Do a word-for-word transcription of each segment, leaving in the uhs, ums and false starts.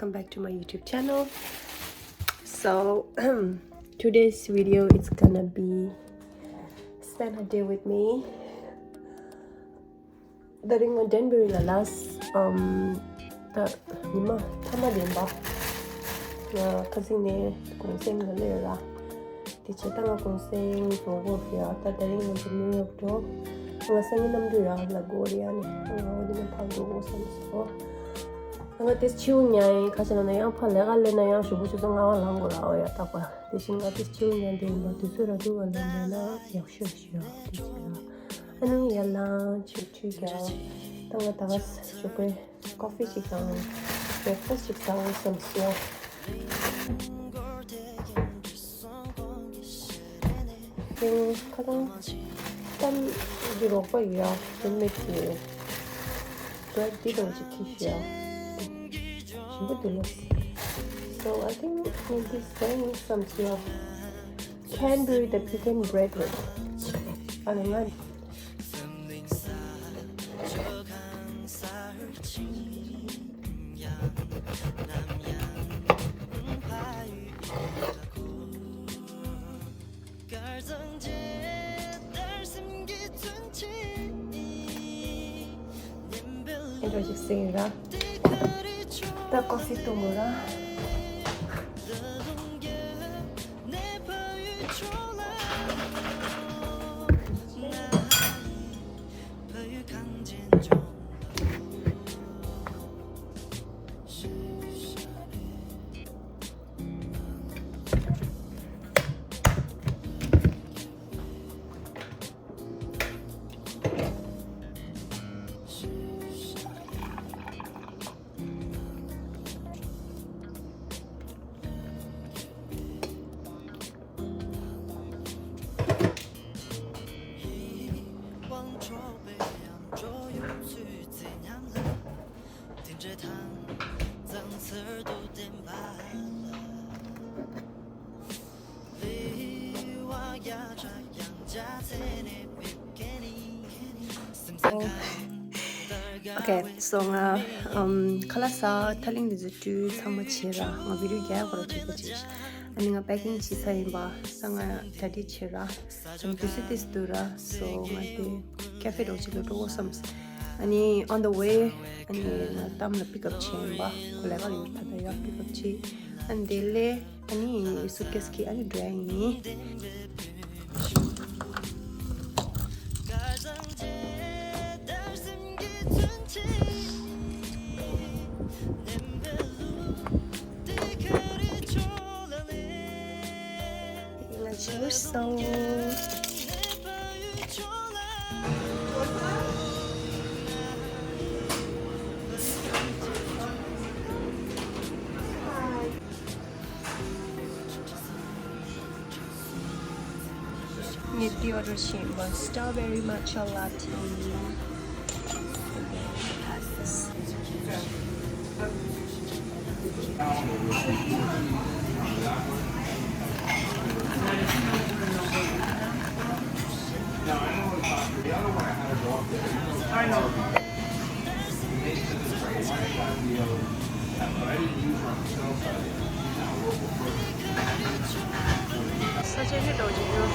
Welcome back to my YouTube channel. So today's video, it's gonna be spend a day with me. ད་རིང་ང་ཌེན་བེ་རི་ལ་ལས་ཨམ་ད་ཉི་མ་མཐའ་མ་ཡིན་པ། ང་ཁ་སང་ནས་གུང་སེང་ལ་སླེབས་ཡོད་ར། དེ་བྱས་ད་ང་གུང་སེང་འགྲོ་དགོས་ཡོད། ད་ད་རིང་ང་ཚོ་ནིའུ་ཡོག་འགྲོ། ང་སང་ཉིན་གནམ་གྲུ་ཡར་ལ་འགྲོ་རེད། ཨ་ནི་ང་འོ་དེ་ནས་ཕར་འགྲོ་དགོས་བསམ་སོང་། ང་དེ་ཕྱིའུ་ཉལ་ཡིན། ཁ་ཆེ་ལ་ན་ཡང་ཕར་ལས་ཀ་ལས་ན་ཡང་ཞུ་བུ་ཞུ་ཚོ་ང་བ་ལང་དགོས་ར། འོ་ཡ་ད་པ་དེ་བཞིན་ང་དེ་ཕྱིའུ་ཉལ་དེ་ཡིན་པ། དུས་ཚོད་ར་དུ་བ་ལ་ཉལ་ན་ཡག་ཤོས་ཤོས་དེ་བྱས་ར། ཨ་ནི་ཡར་ལངས་ཆུ་ཆུ་རྒྱག་ད་ང་ད་ག་ཞོགས་པའི་ཀོ་ཕི་ཞིག་དང་བྷེག་ཕ་སི་ཞིག་བཏང་བསམ་སོང་། ཁ་དང་གཏམ་གྱི་རོགས་པ་ཡོད་ཡ། རུམ་མེ་ཊི་གི་བྷེ་རེག་འདི་དང་ཅིག་ཁྱི་ཤི་ཡ། ཞིམ་པོ་འདུག་ལོ། So I think this thing is some sort of Cadbury that you can break with. ཨ་ནི་ང་ཨེ་འགྲོ་ཞིག་སེང་ར། ད་ཀོ་ཕི་བཏུང་དགོས་ར། Okay, so ང་ཨམ་ཁ་ལག་ཟ། ཐག་རིང་འདི་ཚོ་བཀྲུས་ཚང་མ་བྱས་ར། ང་བི་ཌི་ཡོ་རྒྱག་ཡག་ཁོ་ར་བྱེད་པ་བྱེད། ཨ་ནི་ང་པེ་ཀིང་བྱས་ཚར་ཡིན་པ། ད་ང་གྲ་སྒྲིག་བྱས་ར། ཨམ་དུས་ཚོད་ཏོག་ཙམ་འདུག་ར། So ང་དེ་ཀེ་ཧྥེ་འདྲ་བོ་ཅིག་ལ་འགྲོ་དགོས་བསམ། ཨ་ནི་on the way ཨ་ནི་ང་གཏམ་ལ་པིག་ཨབ་བྱས་ཡིན་པ། ཁོ་ལས་ཀ་ལ་ཡོད་ད། ད་ཡར་པིག་ཨབ་བྱས། ཨ་ནི་དེ་ལས་ཨ་ནི་སུཊ་ཀེ་སི་གི་ཨ་ནི་འགྲོ་ཡ་ཡིན། ང་ཚོ་སོང་། ངས་འདི་ཨོ་ཌར་བྱས་པ། སི་ཊོ་བེ་རི་མ་ཊྱ་ལ་ཊེ། ས་ཆ་ནི་འགྲོ་རྒྱུ་ཡོད།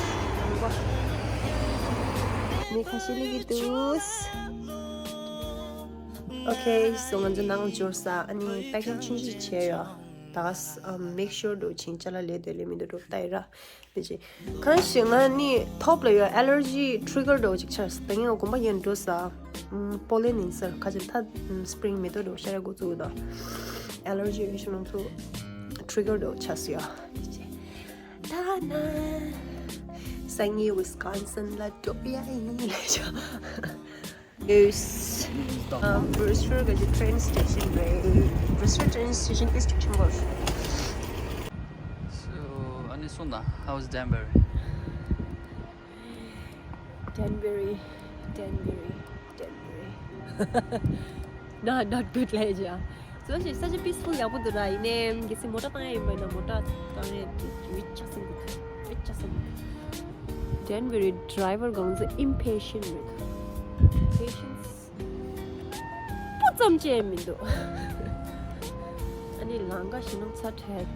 མི་ཁ་ཤས་སླེབས་ཀྱི་འདུག Okay, so ང་ཚོ་ནང་འབྱོར་ས། ཨ་ནི་པེ་ཀིང་ཆུང་ཆུང་བྱས་ཡོད། ད་ག་ཨམ་མེག་ཤོར་འགྲོ་ཆིང་ཅ་ལག་ལས་འདོད་ལས་མི་འདོད་འགྲོ་ལྟ་ཡི་ར། མི་བྱེད། གང་ཞིག་ང་ནི་ཐོབ་ལ་ཡོད། ཨེ་ལར་ཇི་ཊི་རི་གར་འགྲོ་ཅིག་ཆགས། ད་ངས་ང་དགོན་པ་ཡན་འགྲོ་ས། ཨམ་པོ་ལེན་ཡིན་ས། ཁ་ཅིག་ད་ཨམ་སི་པི་རིང་མེ་ཏོག་འགྲོ་ཤར་ཡ་འགོ་བཙུགས་ད། ཨེ་ལར་ཇི་ཡོད་ཤི་ནང་ཚོ་ཊི་རི་གར་འགྲོ་ཆགས་སུ་ཡོད། མི་བྱེད། ད་ན་སང་ཉིན་ཝི་སི་ཀོན་སིན་ལ་འགྲོ་ཡ་ཡིན་ལས་ཆོག Yes. Um, Brewster ག་ཅི་train station རེད། Brewster train station is to Chimbosh. So, ཨ་ནི་གསུངས་དང་། How's Danbury? Danbury, Danbury, Danbury. Not, not good ལས་ཅ། So ཞིག་ས་ཆ་པིས་ཕུལ་ཡག་པོ་འདུག་ར། ཡིན་ནའི་གལ་སྲིད་མོ་ཊ་བཏང་ཡ་ཡིན་པ་ཡིན་ན། མོ་ཊ་བཏང་ཡ་དེ་རི་ཆགས་སེ་འདུག་རི་ཆགས་སེ་འདུག Danbury driver གང་ཚོ་impatient རེད། Patience སྤུ་ཙམ་ཅིག་མི་འདུག་ནི་ལམ་ཁ་ཞེད་སྣང་ཚ་དྲགས།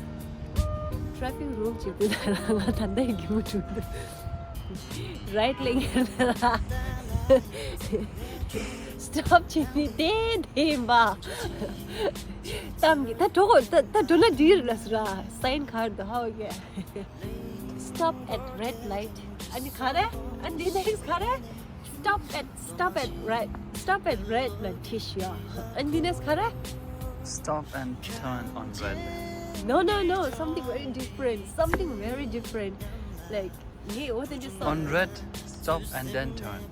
ཊེ་ཕིག་རུལ་ཅིག་དེ་ལ་ང་ད་ལྟ་ཡི་གི་མུ་ཁྲུག་འདུག་རའིཊ་ལེན་ཡར་ལ་སི་ཊོབ་བྱེད་ནི་དེ་དེ་ཡིན་པ། གཏམ་གྱི་ད་འགྲོ་གོ་ད་ད་འགྲོ་ན་འགྲིག་རེད་ལ་སུ་ར། སའིན་ག་རེ་འདུག་ཧ་གོ་གི Stop at red light. ཨ་ནི་ག་རེ། ཨ་ནི་next ག་རེ། Stop at, stop at red, stop at red ལ་ཁྲིད་ཤོག་ཨ་ནི་next ག་རེ། Stop and turn on red. No, no, no, something very different, something very different. Like, yeah, what did you say? On red, stop and then turn.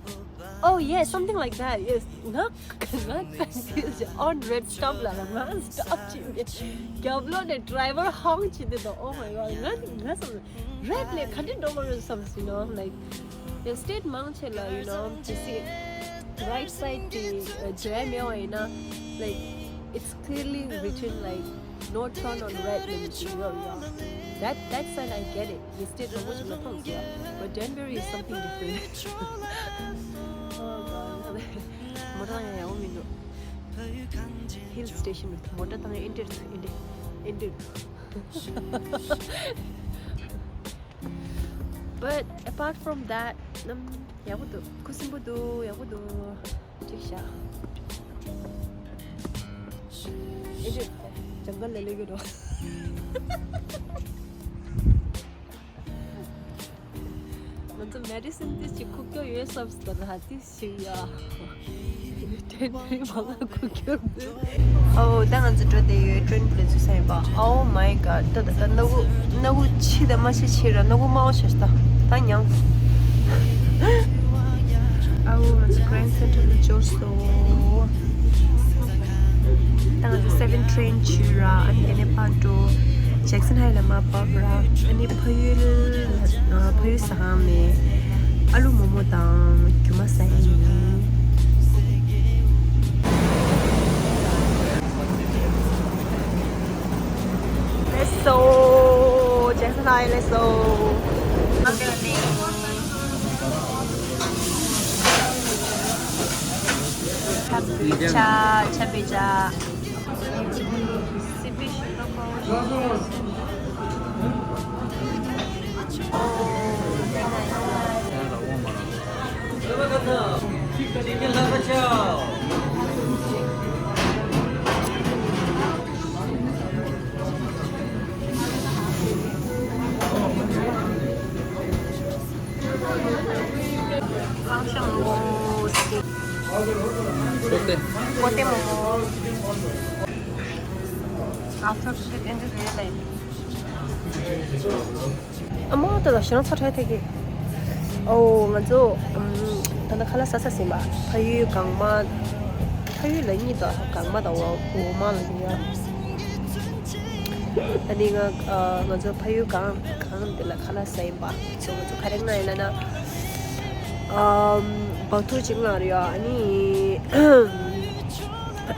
Oh yeah, something like that. Yes. ང་ང་confused. On red stop ལ་ང་stop བྱས་ནས་རྒྱབ་ལོགས་ནས་driver honk བྱས་ཏེ། Oh my god. ང་ང་བསམ་red ལས་ག་འདྲ་འགྲོ་གི་རེད་བསམ་སོང་། You know, like, the state མང་ཆེ་ལ། You know, you see, right side དེ་འཇལ་མེད་པ་ཡིན་ན། Like, it's clearly written, like, no turn on red ལབ་ནས་ཡོད་ཡོད། That, that side I get it. Yes, state མང་པོ་ཞིག་ལ་མཐོང་ཟེར། But Danbury is something different. Oh god. མོ་ཊ་ཡང་ཡག་པོ་མི་འདུག Hill station རེད། མོ་ཊ་བཏང་ཡ་ཨེ་འདྲ་ཨེ་འདྲ་ཨེ་འདྲ། But apart from that, ནམ་ཡག་པོ་འདུག་ཁུ་སིམ་པོ་འདུག་ཡག་པོ་འདུག་ཅིག་བཞག་ཨེ་འདྲ། ཇང་གལ་ལ་ལས་གི་འགྲོ། ང་ཚོ་མེ་ཌི་སན་དེ་ཅིག་ཁུག་ཀྱོག་ཡོད་བསམ་སོང་། ད་དེ་ཞིག་ཡ། ཏྲེན་རི་མ་ལ་ཁུག་ཀྱོག་འདུག་ཨོ་ད་ང་ཚོ་འགྲོ་བསྡད་ཡོད། ཏྲེན་པུ་ལ་ཚུད་ས་ཡིན་པ། Oh my god. ད་ད་ད་སྣ་ཁུག་སྣ་ཁུག་ཕྱི་དང་མ་ཕྱི་ཕྱི་ར་སྣ་ཁུག་དམར་པོ་ཆགས་ཤག་ད་མྱངས། ཨོ་ང་ཚོ་Grand Central ལ་འབྱོར་སོང་། ད་ང་ཚོ་seven train བྱོས་ར། ཨ་ནི་དེ་ནས་ཕར་འགྲོ། Jackson High ལ་མར་བབས་ར། ཨ་ནི་ཕ་ཡུལ་ལ་ཕ་ཡུལ་ཟ་ཁང་ནས་ཨ་ལུ་མོག་མོག་དང་རྒྱུ་མ་ཟ་ཡ་ཡིན། Let's go. Jackson High, let's go. ཆ་ཆ་པེ་ཅ། སི་པི་ཤི་ཏོ་ཀོ། ཨ་ཤ་མོ་མོ་སི། ཀོ་ཏེ། ཀོ་ཏེ་མོ་མོ། After shit in the real life. ཨ་མ་ད་ད་ཞེད་སྣང་ཚ་དྲགས་ཐད་ཀྱི། ཨོ་ང་ཚོ་ཨམ་ད་ལྟ་ཁ་ལག་ཟ་ས་ཟིན་པ། ཕ་ཡུལ་གང་མ། ཕ་ཡུལ་ལ་གཉིས་དང་གང་མ་དང་འོ་འོ་མ་ལ་གཉིས་ཡ། ཨ་ནི་ང་ཨ་ང་ཚོ་ཕ་ཡུལ་གང་གང་དེ་ལ་ཁ་ལག་ཟ་ཡིན་པ། ཚོ་ང་ཚོ་ག་རེ་མངགས་ཡིན་ལབ་ན། ཨམ་བག་ཐུག་ཅིག་མངགས་རེད་ཡ། ཨ་ནི་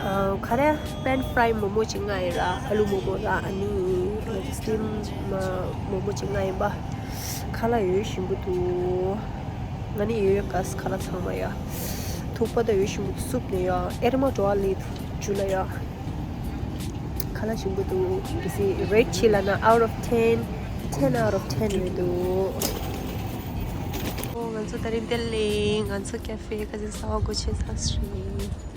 ཨ་ག་རེ་pan fry མོག་མོག་ཅིག་མངགས་ཡིན་ར། ཨ་ལུ་མོག་མོག་ར། ཨ་ནི་ང་ཚོ་steam མོག་མོག་ཅིག་མངགས་ཡིན་པ། ཁ་ལག་ཡོད་ཞིམ་པོ་འདུག་ང་ནི་ཡོད་ཡོད་ག་ཁ་ལག་ཚང་མ་ཡ། ཐུག་པ་ད་ཡོད་ཞིམ་པོ་འདུག་སུབ་ནས་ཡ། ཨེ་ར་མ་འགྲོ་བ་ལི་ཇུ་ལ་ཡ། ཁ་ལག་ཞིམ་པོ་འདུག་གལ་སྲིད་rate བྱེད་ལབ་ན་out of ten, ten out of ten རེད་འདུག་ཨོ་ང་ཚོ་ད་རིང་དེ་ལས་ང་ཚོ་cafe ཁ་ཅིག་ཟ་བ་སྒོ་ཕྱེ་ཚར་སོང་།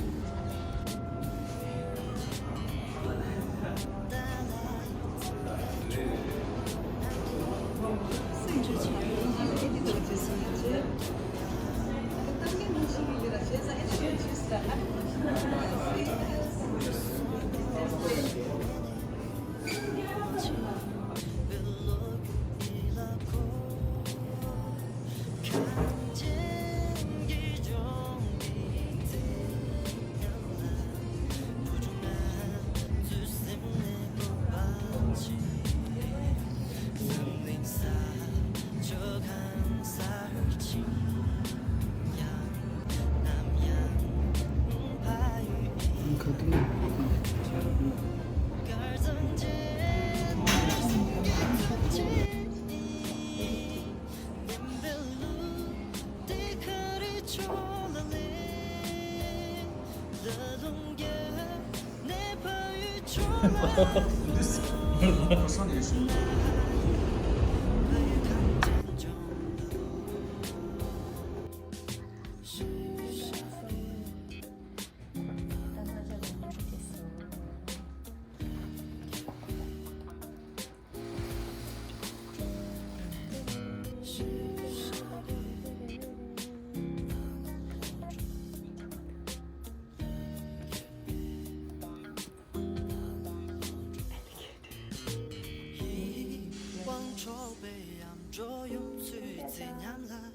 དབང་འཕྲོག་པའི་ཡམ་འགྲོ་ཡུམ་ཚུལ་རྩིས་ཉམས་ལ།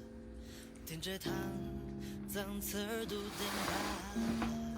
དེ་འདྲའི་ཐང་གཙང་ཚར་དུ་ལྡན་པ།